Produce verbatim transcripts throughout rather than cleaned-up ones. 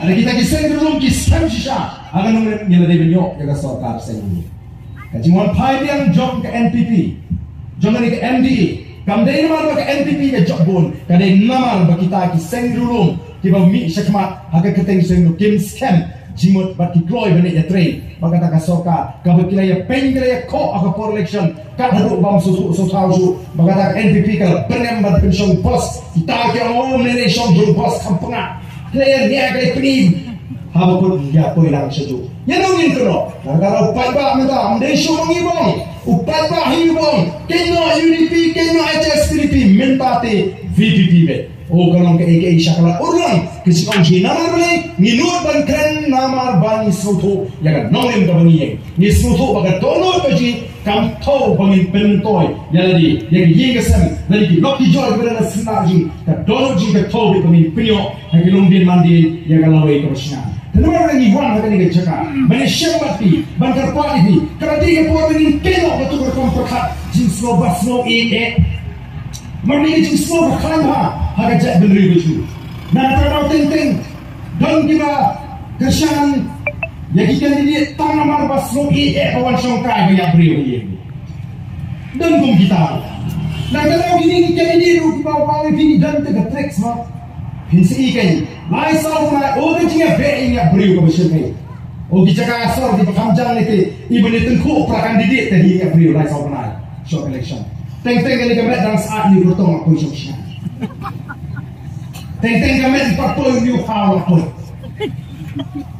Lada kita ki seng riewlum ki sem shisha ha ka nongrim, ngi la dei ban ïoh ïa ka sorkar seng riewlum. Ka jingwan phai biang jong ka N P P, jong kane ka M D A, kam dei namar ba ka N P P ka jop bun, ka dei namar ba kita ki seng riewlum kiba mih shakhmat ha ka kyrteng seng riewlum kim skhem jingmut bad ki kloi ban ïatrei bad kata ka sorkar kaba ki la ïa pyn, ki la ïa khoh ha ka por election. Kat haduh bym sngewthuh sngewthaw shuh ba kata ka N P P ka la pynrem ban pynshong bos. Kita ki ong, oh, mynne shong jong bos kham pynngah. Ki la ïa nia, ki la ïa pynim. Haba kut ïa poi lang sha juh. Ïa nong ngin kynnoh. Nangta u paidbah mynta ym dei shuh ma ngi bong. U paidbah hi bong. Kynnoh U D P, kynnoh H S P D P, mynta te V P P beit. Oh, ka long kaei kaei sha ka la urlong. Ki shu ong shi namar balei ngi nud ban kren, namar ba ngi sngewthuh ïa ka nongrim kaba ngi ïeng. Ngi sngewthuh ba ka dohnud ka jong ngi kam thew ba ngin pynmyntoi ïa lade, ïa ka ïing ka sem, lane ki lok ki jor kiba don ha sla jong ngi. Ka dohnud jong ngi ka thew ba ngin pynïoh ha ki longdien mandien ïa ka lawei kaba shngaiñ. Te namar ba ngi wan ha kane ka jaka ban ïashem bad phi, ban kyrpad ïa phi, ka la dei ka por ba ngin kynnoh katto ka rukom pyrkhat jingsngew ba sngewieit eh. Namar kane ka jingsngew ka khlaiñ bha ha ka jaitbynriew ka jong ngi. Na kata ka daw teng teng don kiba kyrshan ïa ki candidate tang namar ba sngewieit eh ba wan shongkai ba ïap briew ïa ki. Don kum kita. Na kata ka daw kine ki candidate ruh kiba wan ïa ki don te ka tricks ma. Phin sa ïohi kein. Lai saw bnai, oh, ka jingïabeh ïa briew kaba shyrkhei. Oh, ki jaka sor kiba kham jam ne te, iba ne tyngkhuh para candidate te hi ïa briew lai saw bnai. Short election. Teng teng kane ka met dang sah ïa u kyrtong la poi shong shnong. Teng teng ka met pat poi ïa u khaw la poi.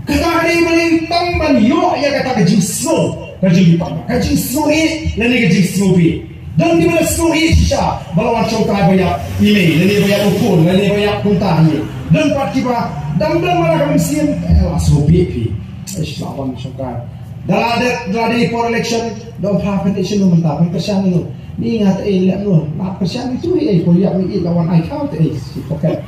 Kata ka dei ba ngin tang ban ïoh ïa kata ka jingsngew ka jong ki paidbah, ka jingsngew ïeit lane ka jingsngew bieit. Don kiba la sngew ïeit shisha ba la wan shongkai ba ïap i mei lane ba ïap u khun lane ba ïap kumta hi. Don pat kiba dang dang mala ka mynsiem, eh, la sngew bieit phi. Eish, la wan shongkai. Da la dei, da la dei por election, da ong pha pynïaid sha no mynta, pynkyrshan no. Ni nga te ei lem no, la kyrshan itu ei, por ïap ni ei, la wan ai khaw te ei shi pocket.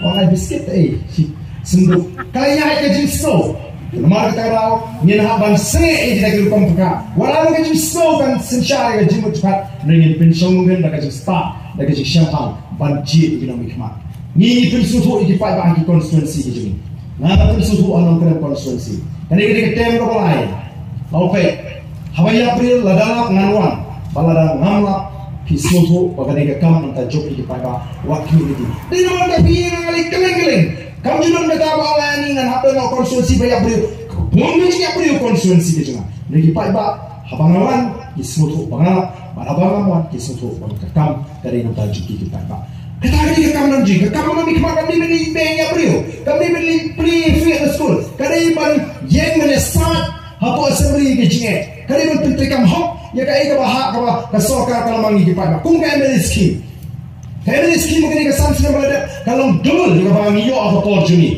Wan ai biskit te ei shi synduk. Ka la ïaid ka jingsngew. Namar kata ka daw ngin hap ban sngewthuh ïa kita ki rukom pyrkhat. Wat la ka jingsngew kan synshar ïa ka jingmut jingpyrkhat, ngin pynshong ngin da ka jingstad, da ka jingshemphang ban jied ïa ki nongmihkhmat. Ngi, ngi pynsngewthuh ïa ki paidbah ha ki constituency ki jong ngi. Nga pynsngewthuh ha Nongkrem constituency. Kane ka dei ka term kaba lai. Nga ong peit, haba ïap briew lada lap ngan wan, bad lada ngam lap phi sngewthuh ba ka dei ka kam nangta jop ïa ki paidbah, wat khmih ïa ki. Dei namar ka phi ïa nga lei kylleng kylleng. Kam ju don kata ba ong ani ngan hap don ha constituency ba ïap briew. Bun ka jingïap briew constituency ka jong nga. Hynrei ki paidbah haba nga wan ki sngewthuh ba nga lap, bad haba ngam wan ki sngewthuh ba ka kam ka dei nangta jong ki ki paidbah. Kata ka dei ka kam nongrim, ka kam nongmihkhmat kam dei ban leit beiñ ïa briew, kam dei ban leit plie fee ha skul, ka dei ban ïeng ban ïasaid hapoh assembly ïa ka jingeh, ka dei ban pyntreikam hok ïa kaei kaba hok kaba ka sorkar ka la mang ïa ki paidbah. Kum ka M L A scheme. Ka M L A scheme kane ka san snem ba la dep ka long double ïa kaba ngi ïoh ha ka por jong ngi.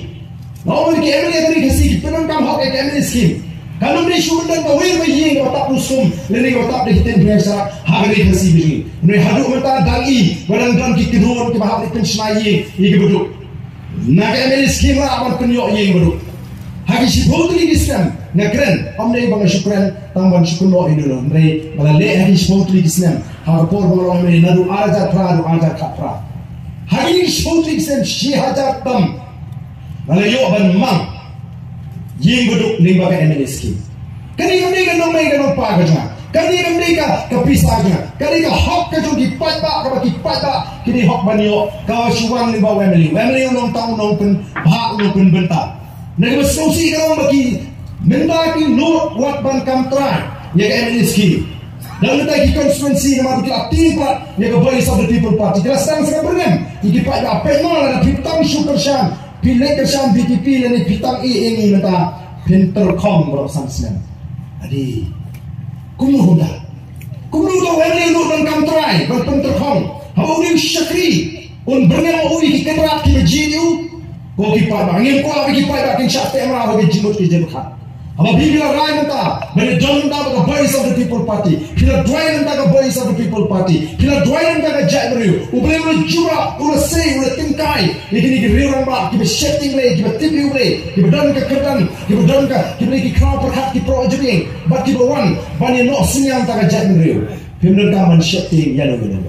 Nga ong ba ki M L A ka ri Khasi ki pyndonkam hok ïa ka M L A scheme. Kan ym dei shuh ban don kawei ka ïing kaba tap da u sum lane kaba tap da ki tin bneng sharak ha ka ri Khasi ka jong ngi. Hynrei haduh mynta dang i ba dang don ki kynhun kiba hap ban pynshna ïing ïa kiba duk. Na ka M L A scheme la ban pynïoh ïing ba duk. Ha ki shiphew tylli ki snem nga kren, ym dei ba nga shu kren tang ban shu kynnoh ïa uno uno, hynrei nga la leh ha ki shiphew tylli ki snem. Ha ka por ba nga long M L A naduh ar hajar phra haduh ar hajar khatphra. Ha ki shiphew tylli ki snem shi hajar tam nga la ïoh ban mang ïing ba duk lyngba ka M L A scheme. Kane kam dei ka nongmei ka nongpa ka jong nga. Kane kam dei ka, ka pisa ka jong nga. Kane ka hok ka jong ki paidbah, kaba ki paidbah ki dei hok ban ïoh. Ka shu wan lyngba u M L A. U M L A u long tang u nongpynbha, u nongpynbynta. Na kaba sngewsih ka long ba ki mynta ki nud wat ban kam trai ïa ka M L A scheme. Dang mynta ki constituency namar ki la tieng pat ïa ka Voice of the People Party. Ki la sdang sa ka byrngem ïa ki paidbah. Peit mo, lada phi tang shu kyrshan, phi leit kyrshan V P P lane phi tang ïa ngi mynta phin tyrkhong baroh san snem. Adi. Kumno hynda? Kumno hynda u M L A u nud ban kam trai, ban pyntyrkhong? Haba u dei u shakri, un byrngem ïa u ïa ki kynrad kiba jied ïa u. Ko ki paidbah, ngim kwah ba ki paidbah kin shah teh mraw ha ka jingmut ka jingpyrkhat. Haba phi, phi la rai mynta ban ïadon mynta bad ka Voice of the People Party. Phi la duwai mynta ka Voice of the People Party. Phi la duwai mynta ka jaitbynriew. U Blei u la jubab, u la sei, u la tyngkai ïa kine ki riew rangbah kiba sheptieng Blei, kiba tip ïa U Blei, kiba don ka kyrdan, kiba don ka, kiba dei ki khlaw pyrkhat, ki pro jingïing, bad kiba wan ban ïa noh synñiang ïa ka jaitbynriew. Phim donkam ban sheptieng ïano ïano.